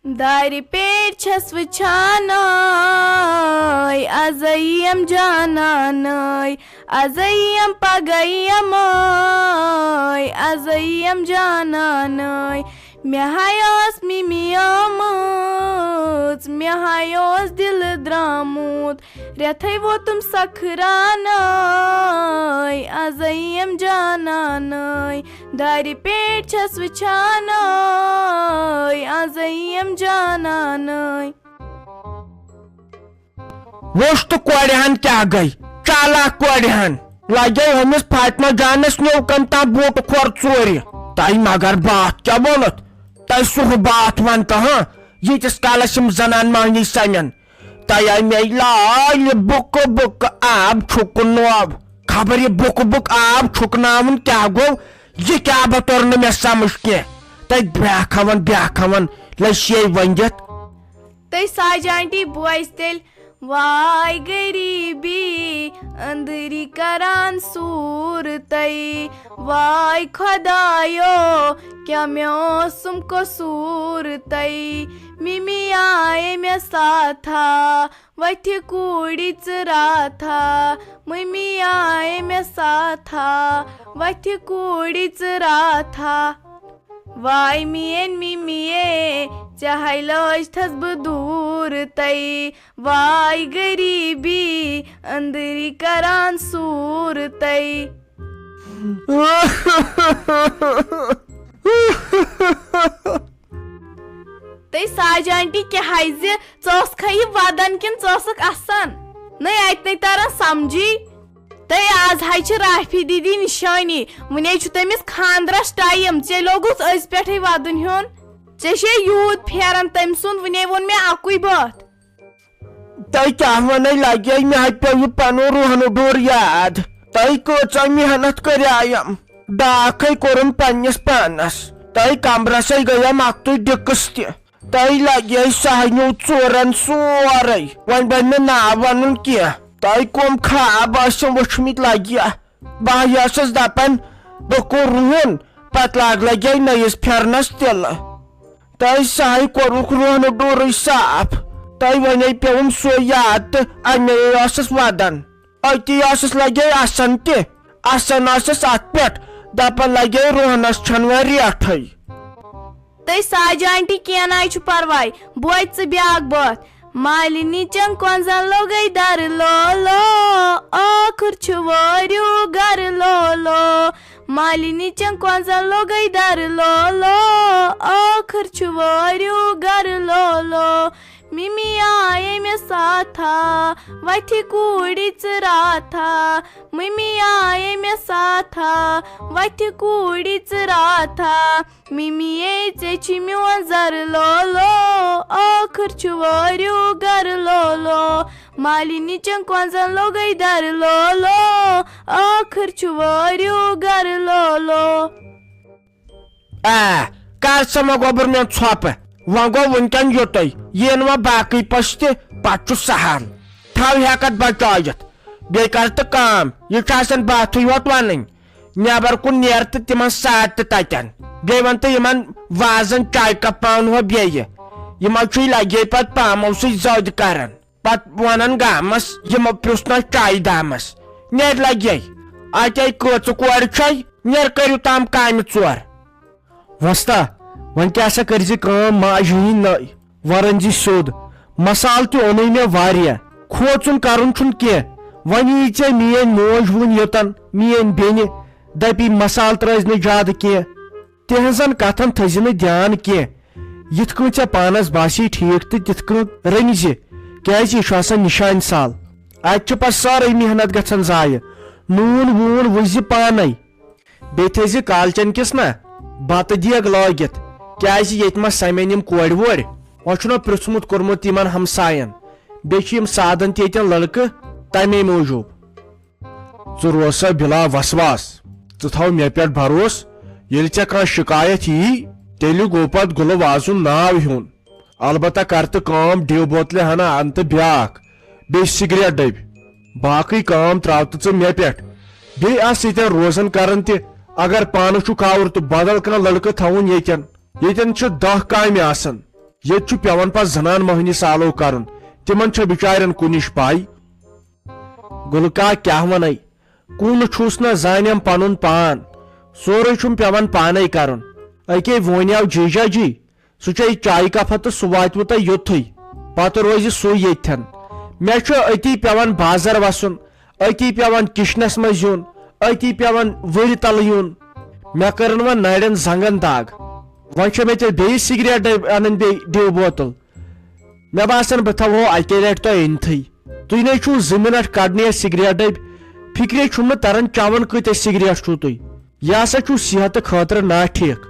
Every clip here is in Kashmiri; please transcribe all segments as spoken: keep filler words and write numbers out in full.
دارِ پیٹھ چھَس وٕچھان، آے، ازے یِم جانان، آے، ازے یِم پگے یِم، آے، ازے یِم جانان، آے۔ مےٚ ہاے ٲس مِمی آمٕژ، مےٚ ہاے اوس دِلہٕ درٛامُت، رٮ۪تھے ووتُم سکھرانَے، ازے یِم جانانَے۔ دارِ پیٹھ چھَس وٕچھانَے، ازے یِم جانانَے۔ وٕچھ تہٕ کورِ ہن کیٛاہ گٔے، چالاک کورِ ہن۔ لگے أمِس فاطمہ جانس نیوٗ کٔمۍ تام بوٗٹہٕ کھۄر ژوٗرِ۔ تۄہہِ مگر باتھ کیٛاہ ووٚنُتھ؟ تۄہہِ سُہ باتھ ونتہٕ ہاں، ییٖتِس کالس یِم زنان مٔہنی سمن۔ تۄہہِ اَمے لالہِ بُکہٕ بُکہٕ آب چھُکنوو۔ خبر یہِ بُکہٕ بُک آب چھُکناوُن کیٛاہ گوٚو، یہِ کیٛاہ بہٕ توٚر نہٕ مےٚ سمجھ کینٛہہ۔ تۄہہِ بیٛاکھ ہاوان، بیٛاکھ ہاوان، لٔسۍ یے ؤنِتھ۔ تہٕ ساجہِ آنٹی بوزِ تیٚلہِ، واے غریٖبی، أنٛدٕری کران سوٗر تَے۔ واے خۄدایو، کیٛاہ مےٚ اوسُم قصوٗر تَے۔ مِمی آیے مےٚ ساتھا، وتھِ کوٗڑِ ژٕ راتھا۔ مِمی آیے مےٚ ساتھا، وتھِ کوٗڑِ ژٕ راتھا۔ واے میٲنۍ مِمیے، ژےٚ ہاے لٲج تھس بہٕ دوٗر تَے۔ واے غریٖبی، أنٛدٕری کران سوٗر تَے۔ تہٕ ساجہِ آنٹی کیٛاہ حظ، ژٕ ٲسکھا یہِ ودان کِنہٕ ژٕ ٲسکھ اسان؟ نَے اَتہِ نَے تران سمجھی۔ تہٕ آز حظ چھِ رافی دیدی نِشٲنی، وُنے چھُ تٔمِس خانٛدرس ٹایم، ژےٚ لوگُتھ أزۍ پٮ۪ٹھٕے ودُن ہیوٚن۔ ژےٚ چھے یوٗت پھیران تٔمۍ سُنٛد، وُنے ووٚن مےٚ اکُے بٲتھ۔ تۄہہِ کیٛاہ وَنَے لَگے، مےٚ ہا پیوٚو یہِ پَنُن روہنہٕ ڈوٚر یاد۔ تۄہہِ کۭژاہ محنت کریایم، ڈاکھے کوٚرُم پننِس پانس۔ تۄہہِ کمرسے گٔیم اکھتُے ڈِکس تہِ۔ تۄہہِ لَگے سہنیو ژورن سورے۔ وۄنۍ بنہِ نہٕ ناو وَنُن کینٛہہ۔ تۄہہِ کۄم خواب ٲسِو وٕچھمٕتۍ لَگہِ۔ بہٕ ہا ٲسٕس دَپان، بہٕ کوٚر روہن، پتہٕ لاگ لَگے نٔیِس پھیرنس تِلہٕ۔ تۄہہِ سہی کوٚرُکھ روہنہٕ ڈوٗرٕے صاف۔ تۄہہِ وۄنۍ پیوٚوُم سُے یاد تہٕ اَمے ٲسٕس وَدان۔ أتی ٲسٕس لَگے اَسَن تہِ۔ اَسَن ٲسٕس اَتھ پٮ۪ٹھ دَپان لَگے روہنَس چھَنہٕ وۄنۍ ریٹھٕے۔ تہٕ ساجہِ آنٹی، کینٛہہ نَے چھُ پَرواے، بوزِ ژٕ بیٛاکھ بٲتھ۔ مالِنی چَن کۄنٛزَن لوٚگَے دَرٕ لولو، ٲخٕر چھُ وٲرِو گَرٕ لولو۔ مالِنی چَن کۄنٛزَن لوٚگَے دَرٕ لولو، ٲخٕر چھُ وٲرِو گَرٕ لولو۔ مِمی آیے مےٚ ساتھا، وَتھِ کوٗڑِ ژٕ راتھا۔ مِمی آیے مےٚ ساتھا، وَتھِ کوٗڑِ ژٕ راتھا۔ مِمی یے ژےٚ چھی میون زَرٕ لولو، ٲخٕر چھُ وٲرِو گَرٕ لولو۔ مالِنی چَن کۄنٛزَن لوٚگَے دَرٕ لولو، ٲخٕر چھُ وٲرِو گَرٕ لولو۔ آ، کر سا وۄنۍ گوٚبُر میون ژھۄپہٕ۔ وۄنۍ گوٚو وٕنکٮ۪ن یُتُے، یِن وۄنۍ باقٕے پٔژھۍ تہِ، پتہٕ چھُ سہل۔ تھاو ہٮ۪کتھ بچٲیِتھ۔ بیٚیہِ کر تہٕ کٲم، یہِ چھُ آسان باتھٕے ہوت ونٕنۍ۔ نٮ۪بر کُن نیر تہٕ تِمن ساد تہٕ تتٮ۪ن۔ بیٚیہِ ون تہٕ یِمن وازن چایہِ کپ پاون ہو بیٚیہِ۔ یِمو چھُے لگے پتہٕ پامو سۭتۍ زٔدۍ کران۔ پتہٕ ونان گامس، یِمو پرُژھ نہ چایہِ دامس۔ نیر لگے۔ اتے کۭژٕ کورِ چھے، نیر کٔرِو تام کامہِ ژور۔ وۄستا، وۄنۍ کیٛاہ سا کٔرۍ زِ کٲم، ماجہِ ہٕنٛدۍ نٔے ورن زِ سیوٚد۔ مسالہٕ تہِ اوٚنُے مےٚ واریاہ، کھوژُن کرُن چھُنہٕ کینٛہہ۔ وۄنۍ یی ژےٚ میٲنۍ موج وُنۍ یوٚتن، میٲنۍ بیٚنہِ، دپی مسالہٕ ترٲوزِ نہٕ زیادٕ کینٛہہ۔ تِہنٛزن کتھن تھٲوزِ نہٕ دیان کینٛہہ۔ یِتھ کٔنۍ ژےٚ پانس باسی ٹھیٖک تہٕ تِتھ کٔنۍ رٔنۍ زِ، کیازِ یہِ چھُ آسان نشانہِ سال۔ اتہِ چھِ پتہٕ سٲرٕے محنت گژھان ضایع۔ نوٗن ووٗن وٕچھ زِ پانے۔ بیٚیہِ تھٲیزِ کالچن کِس نا بتہٕ دیگ لٲگِتھ، کیازِ ییٚتہِ ما سمن یِم کورِ وورِ۔ وۄنۍ چھُنہ پرٛژھمُت کوٚرمُت یِمن ہمساین، بیٚیہِ چھِ یِم سادن تہِ ییٚتٮ۪ن لڑکہٕ، تمے موٗجوٗب۔ ژٕ روز سا بلا وسواس، ژٕ تھاو مےٚ پٮ۪ٹھ بھروسہٕ۔ ییٚلہِ ژےٚ کانٛہہ شکایت یی، تیٚلہِ گوٚو پتہٕ گُلہٕ وازُن ناو ہیوٚن۔ البتہ کر تہٕ کٲم، ڈیو بوتلہِ ہنا ان تہٕ بیاکھ، بیٚیہِ سگریٹ ڈٔبۍ۔ باقٕے کٲم تراو تہٕ ژٕ مےٚ پٮ۪ٹھ۔ بیٚیہِ آس ییٚتٮ۪ن روزان کران تہِ، اگر پانہٕ چھُکھ آوُر تہٕ بدل کانٛہہ لڑکہٕ تھاوُن ییٚتٮ۪ن۔ ییٚتٮ۪ن چھِ دَہ کامہِ آسان، ییٚتہِ چھُ پٮ۪وان پتہٕ زنان مۄہنِس آلو کرُن۔ تِمن چھےٚ بِچارٮ۪ن کُنِچ پَے؟ گُلہٕ کاک کیٛاہ وَنَے؟ کُن چھُس نہ زانٮ۪م پنُن پان۔ سورُے چھُم پٮ۪وان پانے کرُن۔ أکے وونیو جیجا جی، سُہ چیٚیہِ چایہِ کپا تہٕ سُہ واتوٕ تۄہہِ یوٚتھُے۔ پتہٕ روزِ سُے ییٚتھٮ۪ن۔ مےٚ چھُ أتی پٮ۪وان بازر وسُن، أتی پٮ۪وان کچنس منٛز یُن، أتی پٮ۪وان وٕرِ تلہٕ یُن۔ مےٚ کٔرٕن وۄنۍ نرٮ۪ن زنگن دگ۔ وۄنۍ چھےٚ مےٚ تیٚلہِ بیٚیہِ سگریٹ ڈٔبۍ انٕنۍ، بیٚیہِ ڈیو بوتل۔ مےٚ باسان، بہٕ تھاوہو اَکے لٹہِ تۄہہِ أنتھٕے۔ تُہۍ نے چھِو زٕ منٹ کڑنٕے اَتھ سگریٹ ڈٔبۍ۔ فکرے چھُم نہٕ تران، چٮ۪وان کۭتیاہ سگریٹ چھِو تُہۍ؟ یہِ ہسا چھُو صحتہٕ خٲطرٕ ناٹھیٖک۔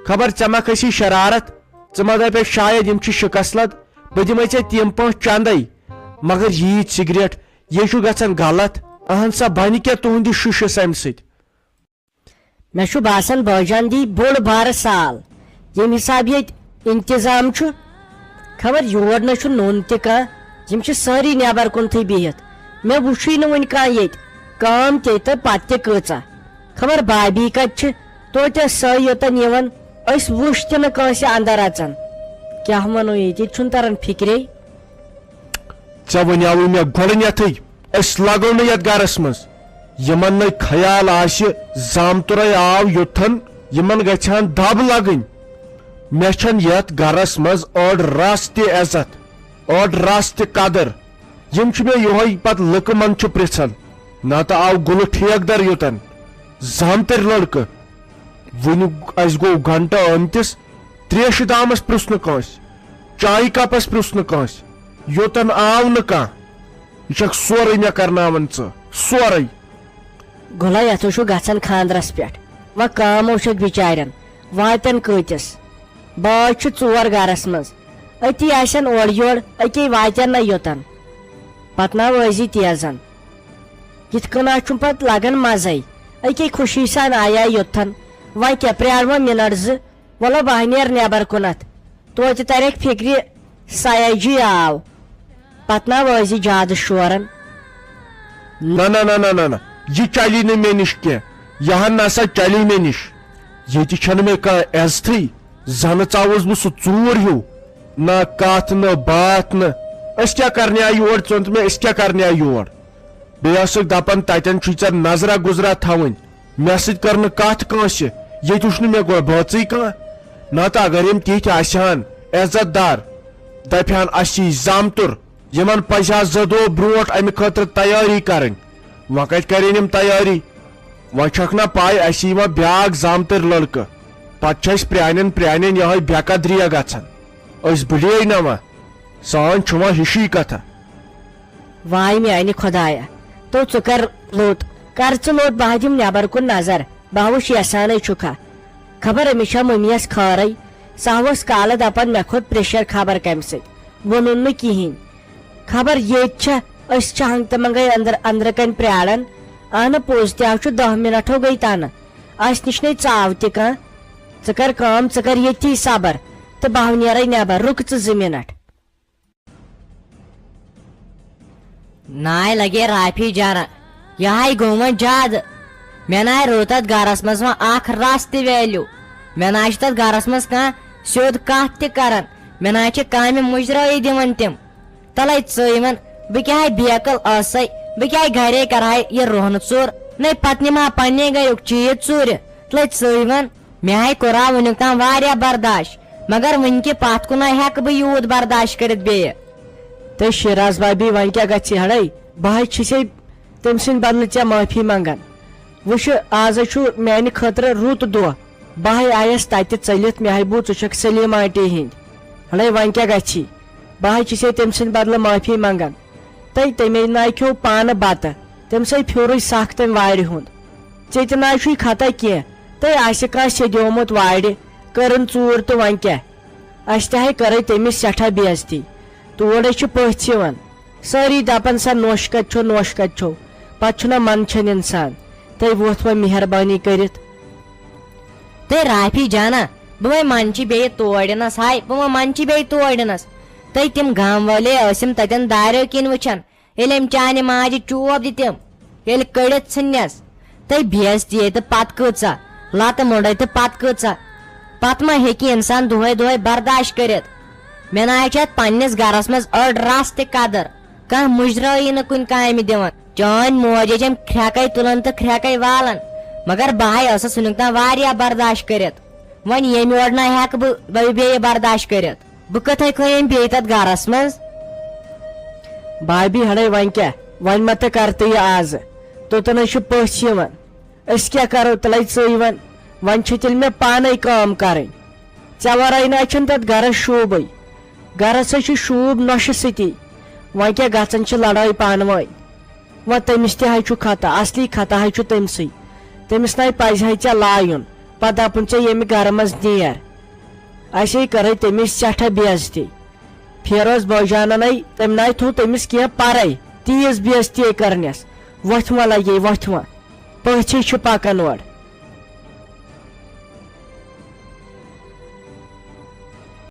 خبر ژےٚ ما کھسی شرارت؟ ژٕ ما دپکھ شاید یِم چھِ شکست لد، بہٕ دِمے ژےٚ تِم پانٛژھ چندے۔ مگر ییٖتۍ سگریٹ، یہِ چھُ گژھان غلط۔ اہن سا، بنہِ کیٛاہ تُہنٛدِس شُشس امہِ سۭتۍ؟ مےٚ چھُ باسان، بٲجان دی بوٚڑ بارٕ سال، ییٚمہِ حساب ییٚتہِ انتظام چھُ۔ خبر یور نہ چھُ نوٚن تہِ کانٛہہ، یِم چھِ سٲری نٮ۪بر کُنتھٕے بِہِتھ۔ مےٚ وُچھُے نہٕ وُنہِ کانٛہہ ییٚتہِ، کٲم تہِ تہٕ پتہٕ تہِ کۭژاہ۔ خبر بابی کتہِ چھِ؟ توتہِ ٲس سۄے یوٚتن یِوان، أسۍ وُچھ تہِ نہٕ کٲنٛسہِ اندر اژان۔ کیٛاہ ونو ییٚتہِ، ییٚتہِ چھُنہٕ تران فکرے۔ ژےٚ ونیاوُے مےٚ گۄڈٕنیتھٕے، أسۍ لگو نہٕ یتھ گرس منٛز۔ یِمن نہٕ خیال آسہِ، زامتُرے آو یوٚتھن، یِمن گژھِ ہن دب لگٕنۍ۔ مےٚ چھَنہٕ یتھ گرس منٛز أڑ رژھ تہِ عزت، أڑ رژھ تہِ قدر۔ یِم چھِ مےٚ یِہوٚے پتہٕ لُکہٕ منٛد چھِ پرژھان، نتہٕ آو گُلہٕ ٹھیکہٕ در یوٚتن، زامتٕرۍ لڑکہٕ۔ وُنہِ اَسہِ گوٚو گھنٹہٕ آمتِس، ترٛیشہِ دامَس پرُژھ نہٕ کٲنٛسہِ، چایہِ کپس پرُژھ نہٕ کٲنٛسہِ، یوٚتن آو نہٕ کانٛہہ۔ یہِ چھکھ سورُے مےٚ کرناوان ژٕ، سورُے۔ گوٚلا یتھ چھُ گژھان خاندرس پٮ۪ٹھ، وۄنۍ کٲم چھکھ بِچارٮ۪ن، واتن کۭتِس؟ باج چھِ ژور گرس منٛز، أتی آسن اورٕ یورٕ، أتی واتن نہ یوٚتن۔ پتہٕ نا وٲزی تیزن۔ یِتھ کٔنۍ چھُم پتہٕ لگان مزے، أکے خوشی سان آیے یوٚتن۔ وۄنۍ کیٛاہ، پرٛارٕ وۄنۍ مِنٹ زٕ، وَلہٕ بہٕ ہا نیرٕ نٮ۪بر کُنتھ، توتہِ ترٮ۪کھ فِکرِ سیاجی آو۔ پتہٕ نا وٲزِ زیادٕ شورن۔ نہ، نہ، نہ، نہ، نہ، نہ، یہِ چلی نہٕ مےٚ نِش کینٛہہ، یہِ ہن نسا چلی مےٚ نِش۔ ییٚتہِ چھنہٕ مےٚ کانٛہہ عزتھٕے، زنہٕ ژاوُس بہٕ سُہ ژوٗر ہیوٗ۔ نہ کتھ، نہ باتھ، نہ۔ أسۍ کیٛاہ کرنہِ آے یور؟ ژٕ وَن تہٕ مےٚ، أسۍ کیٛاہ کرنہِ آے یور؟ بیٚیہِ ٲسٕکھ دپان، تتٮ۪ن چھُے ژےٚ نظرا گُزرا تھاوٕنۍ۔ مےٚ سۭتۍ کٔر نہٕ کتھ کٲنٛسہِ، ییٚتہِ وُچھ نہٕ مےٚ گۄ-، بٲژٕے کانٛہہ۔ نتہٕ اگر یِم تِتھۍ آسہِ ہن، عزت دار، دپہِ ہن، اسہِ یی زامتُر، یِمن پزِ ہا زٕ دۄہ برونٛٹھ امہِ خٲطرٕ تیٲری کرٕنۍ۔ وۄنۍ کتہِ کرن یِم تیٲری؟ وۄنۍ چھکھ نا پاے، اسہِ یی وۄنۍ بیاکھ زامتٕرۍ لڑکہٕ، پتہٕ چھِ اسہِ پرٛانٮ۪ن پرٛانٮ۪ن یِہوٚے بے قدریہ گژھان۔ أسۍ بُلے نہ وۄنۍ، سٲنۍ چھُ وۄنۍ ہِشی کتھا۔ واے میانہِ خۄدایا، تو ژٕ کر لوٚت، کر ژٕ لوٚت، بہٕ ہا دِمہٕ نٮ۪بر کُن نظر، بہٕ ہا وٕچھ یژھانے چھُکھا۔ خبر أمِس چھا مٔمی یس خٲرٕے، سُہ ہا اوس کالہٕ دپان مےٚ کھوٚت pressure خبر کمہِ سۭتۍ، ووٚنُن نہٕ کِہیٖنۍ۔ خبر ییٚتہِ چھا، أسۍ چھِ ہنٛگتہٕ منٛگے أنٛدرٕ، أنٛدرٕ کنۍ پرٛاران۔ اہنہٕ پوٚز تہِ ہا چھُ، دہ منٹو گٔے تنہٕ، اسہِ نِش نے ژاو تہِ کانٛہہ۔ ژٕ کر کٲم، ژٕ کر ییٚتی صبر تہٕ بہٕ ہا نیرے نٮ۪بر، رُک ژٕ زٕ منٹ۔ ناے لگے رافی جانہ، یہے گوٚو وۄنۍ زیادٕ۔ مےٚ ناے روٗد تتھ گرس منٛز وۄنۍ اکھ رژھ تہِ value۔ مےٚ ناے چھُ تتھ گرس منٛز کانٛہہ سیوٚد کتھ تہِ کران۔ مےٚ ناے چھِ کامہِ مُجرٲیی دِوان تِم۔ تلے ژٕے وَن، بہٕ کیٛاہ ہے بیکل ٲسے، بہٕ کیٛاہ ہے گرے کرہے یہِ روہنہٕ ژوٚر؟ نے پتہٕ نِمہٕ ہا پننے گریُک چیٖز ژوٗرِ۔ تلے ژٕے وَن، مےٚ ہے کوٚرا وُنیُک تام واریاہ برداش، مگر وُنہِ کہِ پتھ کُن ہے ہٮ۪کہٕ بہٕ یوٗت برداش کٔرِتھ بیٚیہِ۔ تہٕ شیراز بابی، وۄنۍ کیٛاہ گژھِ ہڑے؟ بہٕ ہے چھِسے تٔمۍ سٕنٛدِ بدلہٕ ژےٚ معٲفی منٛگان۔ وٕچھ، آزے چھُ میانہِ خٲطرٕ رُت دۄہ۔ بہٕ ہے آیس تتہِ ژٔلِتھ، مےٚ ہے بوٗز ژٕ چھکھ سلیٖم آنٹی ہِنٛدۍ۔ ہڑے وۄنۍ کیٛاہ گژھی؟ بہٕ ہے چھِسے تٔمۍ سٕنٛدِ بدلہٕ معٲفی منٛگان۔ تہٕ تٔمۍ ناے کھیوٚو پانہٕ بتہٕ۔ تٔمۍ سٕے پھیورٕے سکھ تٔمۍ وارِ ہُنٛد۔ ژےٚ تہِ ناے چھُے خطا کینٛہہ۔ تہٕ آسہِ کانٛہہ سیٚدیومُت وارِ، کٔرٕن ژوٗر تہٕ وۄنۍ کیٛاہ؟ اسہِ تہِ ہے کٔرٕے تٔمِس سٮ۪ٹھاہ بے عزتی۔ تورے چھِ پٔژھۍ یِوان۔ سٲری دپان، "سا نوش کتہِ چھو، نوش کتہِ چھو؟" پتہٕ چھُنہ منٛدچھان انسان۔ تہٕ ووتھ وۄنۍ مہربٲنی کٔرِتھ۔ تہٕ رافی جانا، بہٕ وۄنۍ منٛدچھِ بیٚیہِ تورِنس، ہاے، بہٕ وۄنۍ منٛدچھِ بیٚیہِ تورِنس۔ تہٕ تِم گام وٲلے ٲسِم تتٮ۪ن داریو کِنۍ وٕچھان، ییٚلہِ أمۍ چانہِ ماجہِ چوب دِتِم، ییٚلہِ کٔڑِتھ ژھٕننس۔ تہٕ بے عزتی تہٕ پتہٕ کۭژاہ، لتہٕ مۄنڈے تہٕ پتہٕ کۭژاہ۔ پتہٕ ما ہیٚکہِ انسان دۄہے دۄہے برداش کٔرِتھ؟ مےٚ نہ حظ چھِ اتھ پننِس گرس منٛز أڑ رژھ تہِ قدر۔ کانٛہہ مُجرٲیی نہٕ کُنہِ کامہِ دِوان۔ چٲنۍ موج ٲسۍ أمۍ کھرٛٮ۪کَے تُلان تہٕ کھرٛٮ۪کَے والان۔ مگر بہٕ ہاے ٲسٕس وٕنیُک تام واریاہ برداشت کٔرِتھ۔ وۄنۍ ییٚمہِ یورٕ نہ ہٮ۪کہٕ بہٕ، بہٕ بیٚیہِ برداشت کٔرِتھ۔ بہٕ کِتھَے کھٲیِم بیٚیہِ تَتھ گَرَس منٛز؟ بھابھی، ہڑے وۄنۍ کیٛاہ؟ وۄنۍ ما تہٕ کَر تہٕ یہِ آزٕ۔ توٚتَن حظ چھِ پٔژھۍ یِوان۔ أسۍ کیٛاہ کَرو تِلَے ژٕے وَن؟ وۄنۍ چھِ تیٚلہِ مےٚ پانَے کٲم کَرٕنۍ۔ ژےٚ وَرٲے نہ چھُنہٕ تَتھ گَرَس شوٗبٕے۔ گَرَس حظ چھُ شوٗب نۄشہِ سۭتی۔ وۄنۍ کیٛاہ گژھان چھِ لڑٲے پانہٕ وٲنۍ؟ وۄنۍ تٔمِس تہِ حظ چھُ خطا، اصلی خطا حظ چھُ تٔمسٕے۔ تٔمِس نَے پَزِ ہا ژےٚ لایُن، پَتہٕ دَپُن ژےٚ ییٚمہِ گَرٕ منٛز نیر۔ اَسے کٔرٕے تٔمِس سٮ۪ٹھاہ بے عزتی۔ پھیروز بٲجانَنَے، تٔمۍ نَے تھوٚو تٔمِس کینٛہہ پَرَے، تیٖژ بے عزتی کٔرنَس۔ وۄتھِ وۄنۍ لَگے، وۄتھِ وۄنۍ۔ پٔژھۍ چھِ پَکان اورٕ۔